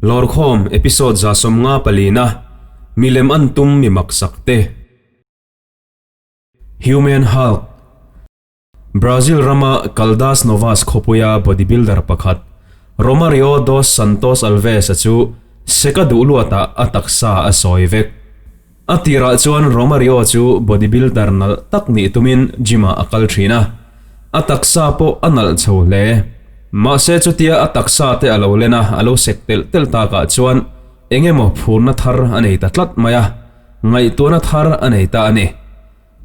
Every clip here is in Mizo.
Lawrkhawm episode 54 Milem an tum mi maksak te. Human Hulk Brazil rama Caldas Novas khawpuia bodybuilder pakhat Romario dos Santos Alves-a chu seka duh luatah a taksa a sawi vek. A tirah chuan Romario chu bodybuilder nalh tak nih tumin gym-ah a kal thin a, a taksa pawh a nalh chho hle. Mahse chutia a taksa te a lo len a, a lo sek telh telh takah chuan eng emaw phurna thar a nei ta tlat mai a, ngaihtuahna thar a nei ta a ni.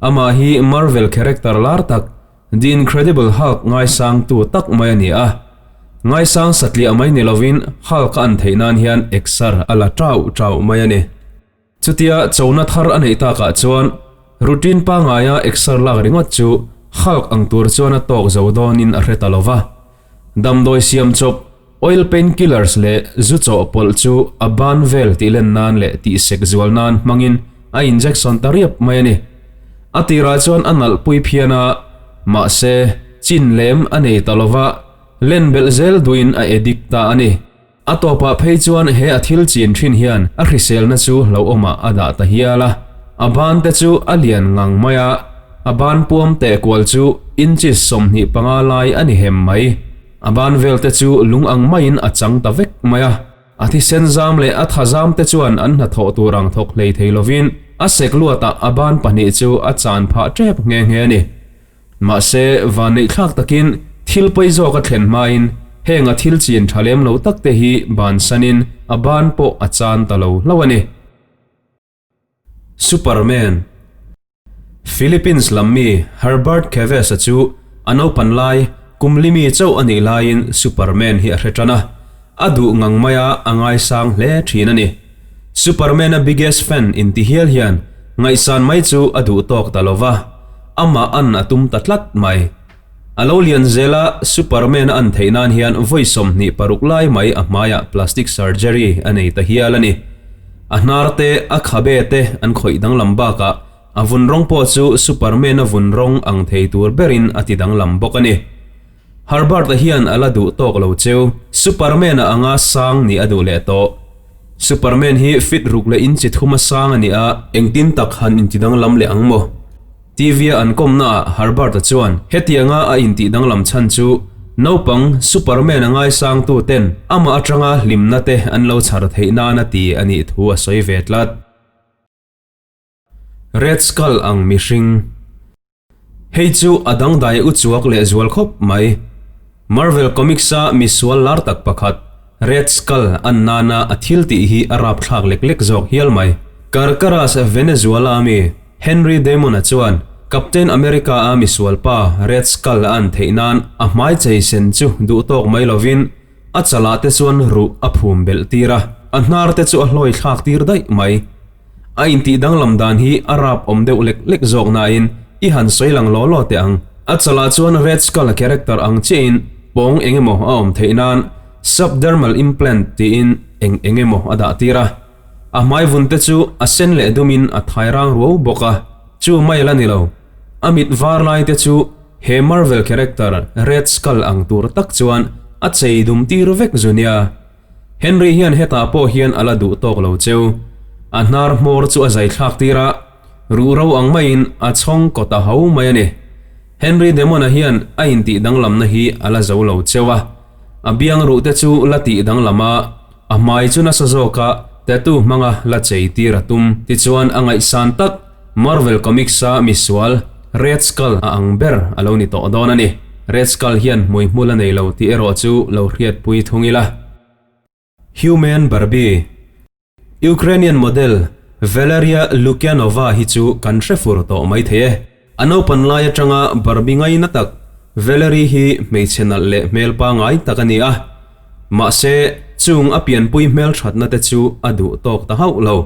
Amah hi Marvel character lar tak The Incredible Hulk ngaisangtu tak mai a ni a. Ngaisang satliah mai ni lovin Hulk a an theih nan hian exer a la tauh tauh mai a ni. Chutia chona thar a neih takah chuan routine pangaia exer lak ringawt chu Hulk ang tur chuan a tawk zo dawnin a hre ta lo va. Damdawi siam chawp, oil painkillers leh zu chawhpawlh chu a ban vel tih len nan leh tih sek zual nan hmangin a injection ta riap mai a ni. A tirah chuan a nalh pui phian a, mahse chin lem a nei ta lo va, len belh zel duhin a addict ta a ni. A tawpah phei chuan he a thil chin thin hian a hriselna chu hlauhawmah a dah ta hial a, a ban te chu a lian ngang mai a, a ban puam teh kual chu inches 25 lai a ni hem mai. A ban vel te chu lung ang maiin a chang ta vek mai a, a thisen zam leh a tha zam te chuan an hnathawh tur ang thawk hlei thei lovin a sek luatah a ban pahnih chu a chan phah tep nghe nghe a ni. Mahse, vanneihthlak takin thil pawi zawk a thlen hmain heng a thil chin tha lem lo tak te hi bansanin a ban pawh a chan ta lo hlauh a ni. Superman. Philippines lam mi Herbert Chavez-a chu a naupan lai kum limi chauh a nih laiin Superman hi a hre tan a, a duh ngang maia a ngaisang hle thin a ni. Superman-a biggest fan inti hial hian ngaihsan mai chu a duh tawk ta lo va, amah an a tum ta tlat mai. A lo lian zel a, Superman-a an theih nan hian vawi 26 lai mai a hmaiah plastic surgery a nei ta hial a ni. A hnar te, a khabe te an khawih danglam bakah a vun rawng pawh chu Superman-a vun rawng ang thei tur berin a ti danglam bawk a ni. Herbert-a hian a la duh tawk lo cheu. Superman-a anga sang nih a duh leh tawh. Superman hi fit ruk leh inchi thuma sang a ni a. Engtin tak han inti danglam leh ang maw? TV-a an kawmnaah Herbert-a chuan hetianga a intih danglam chhan chu naupang Superman-a ngaisangtu ten amah atanga hlimna te an lo chhar theih nan a ti a nih thu a sawi ve tlat. Red Skull ang mihring. Hei chu a dangdai u chuak leh zual khawp mai. Marvel Comics-a misual lar tak pakhat, Red Skull an nana a thil tih hi a rapthlak lek lek zawk hial mai. Caracas, Venezuela mi Henry Damon-a chuan Captain America-a misual pa Red Skull a an theih nan a hmai chei sen chu duh tawk mai lovin a chalah te chuan ruh a phum belh tir a, a hnar te chu a hlawi thlak tir daih mai. A intih danglam dan hi a rap awm deuh lek lek zawk nain i han sawi lang law law teh ang. A chalah chuan Red Skull character ang chiahin pawng eng emaw a awm theih nan subdermal implant tiin eng eng emaw a dah tir a. A hmai vun te chu a sen leh dumin a thai rang ruau bawk a, chu mai la ni lo. A mit var lai te chu he Marvel character Red Skull ang tur tak chuan a chei dum tir vek zu nia. Henry hian hetah pawh hian a la duh tawk lo cheu. A hnar hmawr chu a zai thlak tir a, ruh ro ang maiin a chhawng kawt a ho mai a ni. Henry Demon-a hian a intih danglamna hi a la zo lo cheu a, a biang ruh te chu la tih danglam a, a hmai chu nasa zawka tattoo hmanga la chei tir a tum. Tichuan a ngaihsan tak Marvel Comics-a misual Red Skull a ang ber a lo ni tawh dawn a ni. Red Skull hian hmuihmul a nei lo tih erawh chu lo hriatpui thung ila. Human Barbie Ukrainian model Valeria Lukyanova hi chu kan hre fur tawh mai thei e. A naupan lai atanga Barbie ngaina tak Valerie hi hmeichhe nalh leh hmel pangai tak a ni a. Mahse, chung a pianpui hmelthatna te chu a duh tawk ta hauh lo.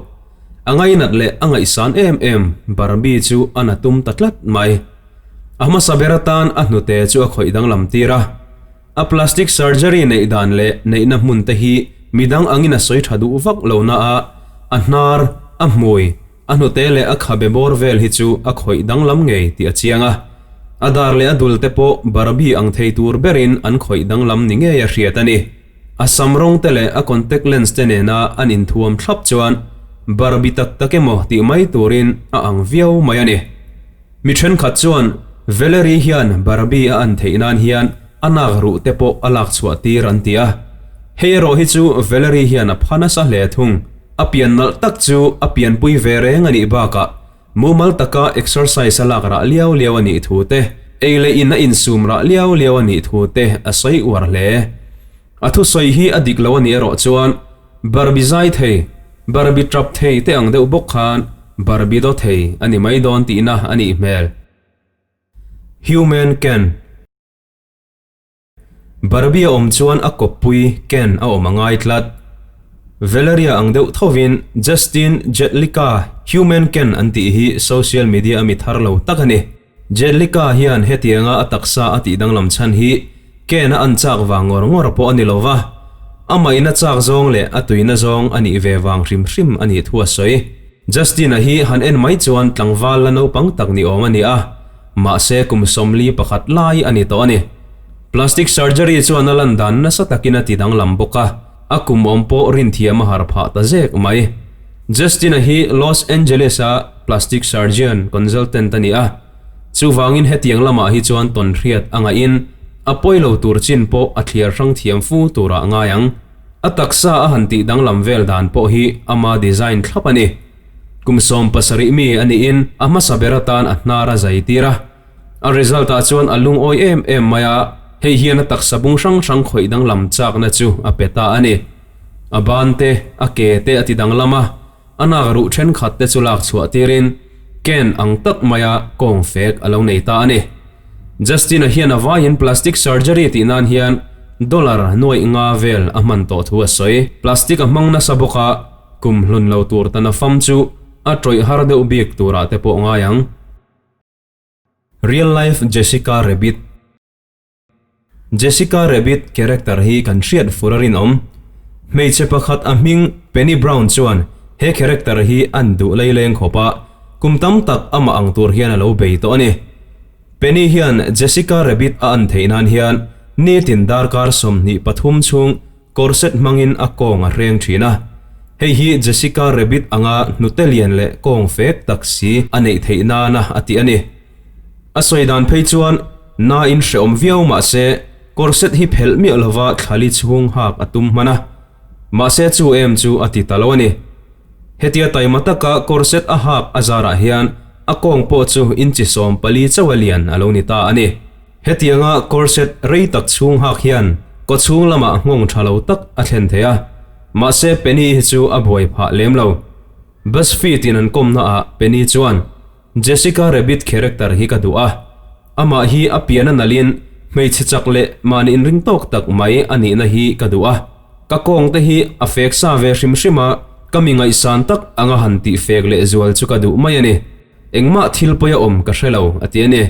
A ngainat leh a ngaihsan em em Barbie chu a na tum ta tlat mai. A hmasa ber atan a hnute chu a khawih danglam tir a. A plastic surgery neih dan leh neihna hmun te hi midang angin a sawi tha duh vak lo na a, a hnar, a hmui, a hnute leh a khabe bawr vel hi chu a khawih danglam ngei tih a chiang a. A dar leh a dul te pawh Barbie ang thei tur berin an khawih danglam ni ngei a hriat a ni. A sam rawng te leh a contact lens te nena an inthuam thlap chuan Barbie tak tak emaw tih mai turin a ang viau mai a ni. Mi thenkhat chuan Valerie hian Barbie a an theih nan hian a nak ruh te pawh a lak chhuah tir an ti a. Hei erawh hi chu Valerie hian a pha nasa hle thung. A pian nalh tak chu a pianpui ve reng a nih bakah mumal taka exercise a lak rah liau liau a nih thu te, ei leh in a insum rah liau liau a nih thu te a sawi uar hle. A thusawi hi a dik lo a nih erawh chuan Barbie zai thei, Barbie tap thei te ang deuh bawk khan Barbie daw thei a ni mai dawn tihna a nih hmel. Human Ken. Barbie a awm chuan a kawppui Ken a awm a ngai tlat. Valeria ang deuh thovin Justin Jedlicka Human Ken an tih hi social media a mi thar lo tak a ni. Jedlicka hian hetianga a taksa a tih danglam chhan hi Ken a an chak vang ngawr ngawr pawh a ni lo va, amah in a chak zawng leh a tuina zawng a nih ve vang hrim hrim a nih thu a sawi. Justin-a hi han en mai chuan tlangval la naupang tak ni awm a ni a, mahse kum 41 lai a ni tawh a ni. Plastic surgery chuan a lan dan nasa takin a ti danglam bawk a, a kum awm pawh rinthiam a har phah ta zek mai. Justin-a hi Los Angeles-a plastic surgeon consultant a ni a, chuvangin hetiang lamah hi chuan tawnhriat a ngaihin a pawi lo tur chin pawh a thliar hrang thiam fu turah ngai ang. A taksa a han tih danglam vel dan pawh hi ama design thlap a ni. Kum 17 mi a niin a hmasa ber atan a hnar a zai tir a. A result ah chuan a lungawi em em mai a, hei hian a taksa bung hrang hrang khawih danglam chakna chu a pe ta a ni. A ban te, a ke te a ti danglam a, a nak ruh thenkhat te chu lak chhuah tirin Ken ang tak maia kawng fek a lo nei ta a ni. Justin-a hian a vaiin plastic surgery tih nan hian dollar nuaih nga vel a hman tawh thu a sawi. Plastic a hmang nasa bawk a, kum hlun lo tur tana fam chu a tawih har deuh bik turah te pawh ngai ang. Real life Jessica Rabbit Jessica Rabbit character hi kan hriat fur a rinawm. Hmeichhe pakhat a hming Penny Brown chuan he character hi an duh laileng khawp a, kum tam tak amah ang tur hian a lo bei tawh a ni. Penny hian Jessica Rabbit a an theih nan hian nitin darkar 23 chhung Corset hmangin a kawng a hreng thin a, hei hi Jessica Rabbit anga hnute lian leh kawng fek tak si a neih theih nana a ti a ni. A sawi dan phei chuan nain hreawm viau mah se corset hi phelh miah lova thlali chhung hak a tum hman a, mahse chu em chu a ti ta lo a ni. Hetia taima taka corset a hak a zarah hian a kawng pawh chu inchi 14 chauh a lian a lo ni ta a ni. Hetianga corset rei tak chhung hak hian kawchhung lamah nghawng tha lo tak a thlen thei a, mahse Penny hi chu a buai phah lem lo. BuzzFeed in an kawmna ah Penny chuan, Jessica Rabbit character hi ka duh a, amah hi a pian a nalhin hmeichhe chak leh mahni inring tawk tak mai a nihna hi ka duh a, ka kawng te hi a fek sa ve hrim hrim a, ka mi ngaihsan tak anga han tih fek leh zual chu ka duh mai a ni. Engmah thil pawi a awm ka hre lo, a ti a ni.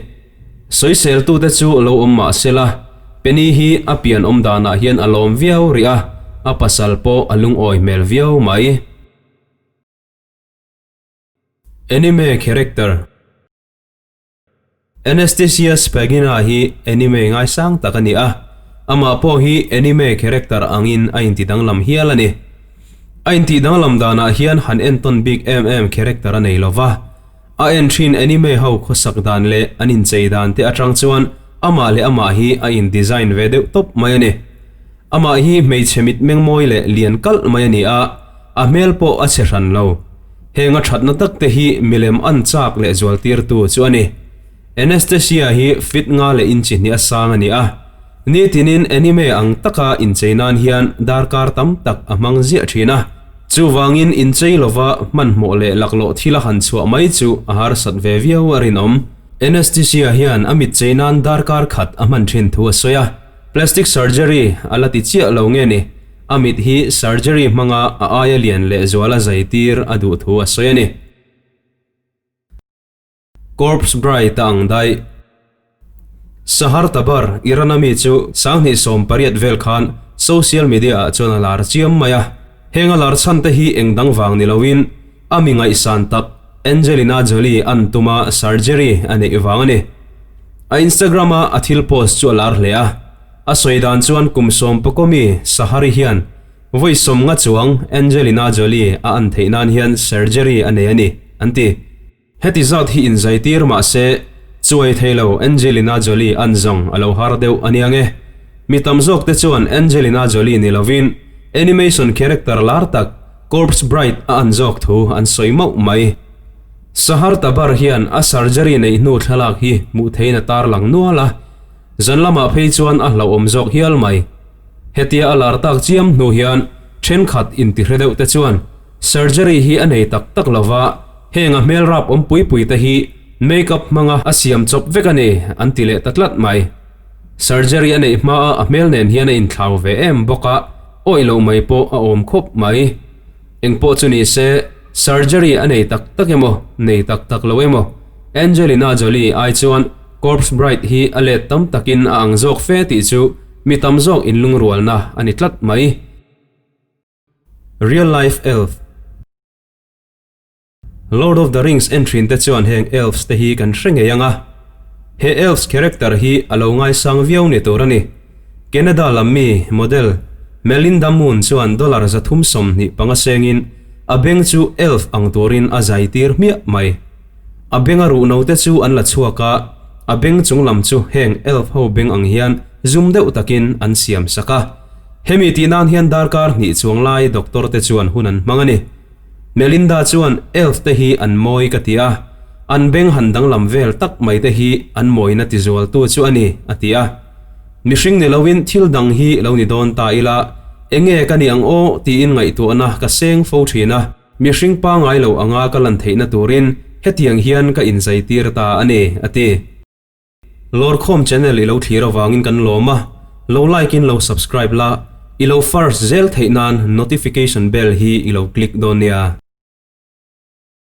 Sawiseltute chu lo awm mah sela, Penny hi a pian awm danah hian a lawm viau rih a, a pasal pawh a lungawi hmel viau mai. Anime character Anastasia Spagina hi anime ngaisang tak a ni a, amah pawh hi anime character angin a inti danglam hial a ni. A intih danglam danah hian han entawn bik em em character a nei lova, A en thin anime ho khawsak dan leh an inchei dan te atang chuan amah leh amah hi a in design ve deuh tawp mai a ni. Amah hi hmeichhe mit meng mawi leh lian kalh mai a ni a, a hmel pawh a chhe hran lo. Heng a thatna tak te hi milem an chak leh zual tirtu chu a ni. Anastasia hi fit nga leh inchi hnih a sang a ni a, nitinin anime ang taka inchei nan hian darkar tam tak a hmang ziah thin a. Chuvangin inchei lova hmanhmawh leh laklawh thil a han chhuah mai chu a harsat ve viau a rinawm. Anastasia hian a mit chei nan darkar khat a hman thin thu a sawi a, plastic surgery a la ti chiah lo nge ni, a mit hi surgery hmanga a aia lian lehzuala zai tir a duh thu a sawi a ni. Corpse Bride a ang daih. Sahar Tabar, Iran a mi chu 2018 vel khan social media ah chuan a lar chiam mai a. Heng a lar chhan te hi eng dang vang ni loin a mi ngaihsan tak Angelina Jolie an tuma surgery a neih vang a ni. A Instagram a a thil post chu a lar hle a. A sawi dan chuan kum sawmpakaw mi Sahari hian vawi 50 chuang Angelina Jolie a an theih nan hian surgery a nei a ni, an ti. Heti zat hi inzaitir mah se, chuai thei lo Angelina Jolie an zawng a lo har deuh a nia nge. Mi tam zawk te chuan Angelina Jolie ni lovin animation character lar tak Corpse Bride a an zawk thu an sawi mauh mai. Sahar Tabar hian a surgery neih hnu thlalak hi hmuh theihin a tarlang nual a, zan lamah phei chuan a hlauhawm zawk hial mai. Hetia a lar tak chiam hnu hian thenkhat intihre deuh te chuan surgery hi a nei tak tak lova, Heng a hmel rap awm pui pui te hi make up hmanga a siam chawp vek a ni an ti leh ta tlat mai. Surgery a neih hmaa a hmel nen hian a inthlau ve em bawk a, awih loh mai pawh a awm khawp mai. Eng pawh chu ni se, surgery a nei tak tak emaw, nei tak tak lo emaw, Angelina Jolie ai chuan Corpse Bride hi a let tam takin a ang zawk fe tih chu mi tam zawk inlungrualna a ni tlat mai. Real Life Elf. Lord of the Rings en thin te chuan heng elves te hi kan hre ngei ang a. He elves character hi a lo ngaisang viau ni tur a ni. Canada lam mi, model, Melinda Moon chuan dollar 325 sengin a beng chu elf ang turin a zai tir hmiah mai. A benga ruh no te chu an la chhuak a, a beng chung lam chu heng elf ho beng ang hian zum deuh takin an siam sak a. Hemi tih nan hian darkar hnih chuang lai doctor te chuan hun an hmang a ni. Melinda chuan elf te hi an mawi ka ti a, an beng han danglam vel tak mai te hi an mawina tizualtu chu a ni, a ti a. Mihring ni loin thil dang hi lo ni dawn ta ila, enge ka ni ang aw tiin ngaihtuahna ka seng fo thin a, mihring pangai lo anga ka lan theihna turin hetiang hian ka inzaitir ta a ni, a ti. Lawrkhawm channel i lo thlir avangin kan lawm a, lo like in lo subscribe la, i lo first zel theih nan notification bell hi i lo click dawn nia.